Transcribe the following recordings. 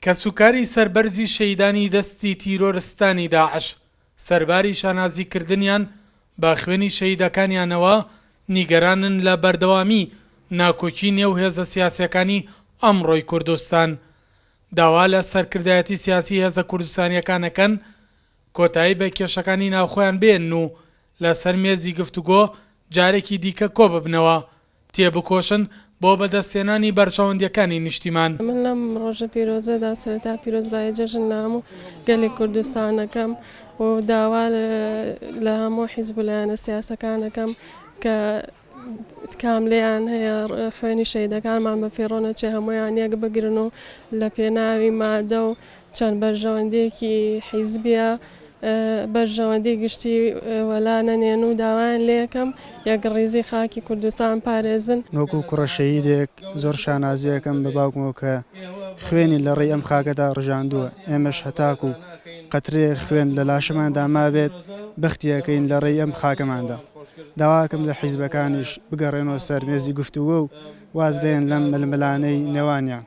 کەسوکاری سەربەرزی شەهیدانی دەستی تیرۆرستانی داعش، سەرباری شانازیکردنیان بە خوێنی شەهیدەکانیانەوە، نیگەرانن لە بەردەوامی ناکۆکی نێو هێزە سیاسیەکانی ئەمڕۆی کوردستان. داوا لە سەرکردایەتی سیاسی هێزە کوردستانیەکان ئەکەن کۆتایی بە کێشەکانی ناوخۆیان بێنن و لەسەر مێزی گفتوگۆ جارێکی دیکە کۆببنەوە، تێبکۆشن بۆ بەدەستهێنانی بەرژەوەندییەکانی نیشتیمان. من لەم ڕۆژە پیرۆزەدا سەرەتا پیرۆزبایی جەژن لە هەموو گەلی کوردستان ئەکەم و داوا لە هەموو حیزب و لایەنە سیاسەکان ئەکەم کە تکام لێیان هەیە خوێنی شەهیدەکانمان بە فیڕۆ نەچێ هەموویان یەک بگرن و لە پێناوی مادە و چەند بەرژەوەندیەکی حیزبیە بەرژەوەندی گشتی وەلا نەنێن و داوایان لێکەم یەکڕیزی خاکی کوردستان پارێزن. وەکو کوڕە شەهیدێک زۆر شانازی ئەکەم بە باوکمەوە کە خوێنی لە ڕێی ئەم خاکەدا ڕژاندووە، ئێمەش هەتاکو قەترەیەک خوێن لە لاشەماندا مابێت بەختی ئەکەین لە ڕێی ئەم خاکەماندا. داواکەم لە حیزبەکانیش بگەڕێنەوە سەر مێزی گفتوگۆ و واز بێنن لەم ململانێی نێوانیان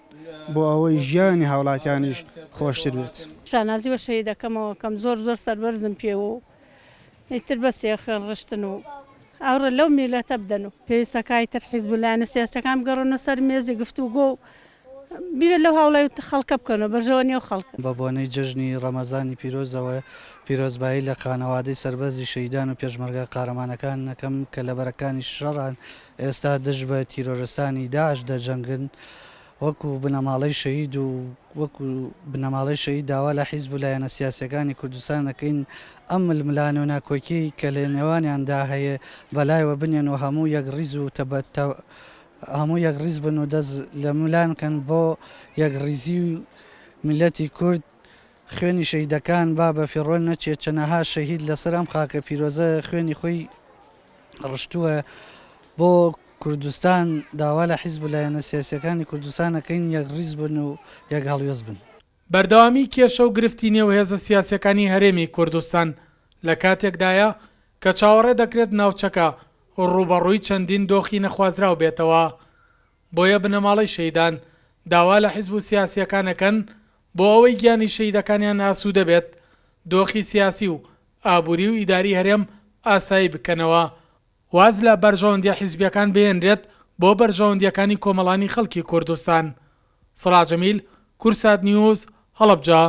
بۆ ئەوەی ژیانی هاوڵاتیانیش خۆشتر بێت. شانازی بە شەهیدەکەمەوە ئەکەم زۆر زۆر سەربەرزم پێوە و ئیتر بەسێ خوێن ڕشتن و ئاوڕ لەو میلەتە بدەن و پێویستە کا ئیتر حیزب و لایەنە سیاسیەکان بگەڕێنەوە سەر مێزی گفتوگۆ و بیر لەو هاوڵاتی خەڵکە بکەنەوە بەرژەوەنی ئەو خەڵکە. بە بۆنەی جەژنی ڕەمەزانی پیرۆزەوە پیرۆزبایی لە خانەوادەی سەربەرزی شەهیدان و پێشمەرگە قارەمانەکان ئەکەم کە لە بەرەکانی شەڕان ئێستا دژ بە تیرۆرستانی داعش دەجەنگن، وەکو بنەماڵەی شەهید و وەکو بنەماڵەی شەهید داوا لە حیزب و لایەنە سیاسیەکانی کوردستان دەکەین ئەم ململانێ و ناکۆکیەی کە لە نێوانیاندا هەیە بەلایەوە بنێن و هەموو یەکڕیز و هەموو یەکڕیز بن و دەست لە ملان بکەن بۆ یەکڕیزی و میللەتی کورد خوێنی شەهیدەکان با بە فیڕۆ نەچێت چەنەها شەهید لەسەر ئەم خاکە پیرۆزە خوێنی خۆی ڕشتووە بۆ کوردستان داوا لە حیزب و لایەنە سیاسیەکانی کوردستان ئەکەین یەکڕیز بن و یەک هەڵوێست بن. بەردەوامی کێشە و گرفتی نێو هێزە سیاسیەکانی هەرێمی کوردستان لە کاتێکدایە کە چاوەڕێ دەکرێت ناوچەکە ڕووبەڕووی چەندین دۆخی نەخوازراو بێتەوە بۆیە بنەماڵەی شەهیدان داوا لە حیزب و سیاسیەکان ئەکەن بۆ ئەوەی گیانی شەهیدەکانیان ئاسوودە بێت دۆخی سیاسی و ئابووری و ئیداری هەرێم ئاسایی بکەنەوە، واز لە بەرژەوەندیە حیزبیەکان بهێنرێت بۆ بەرژەوەندیەکانی کۆمەڵانی خەڵکی کوردستان. سەڵاح جەمیل، کوردسات نیوز، هەڵەبجە.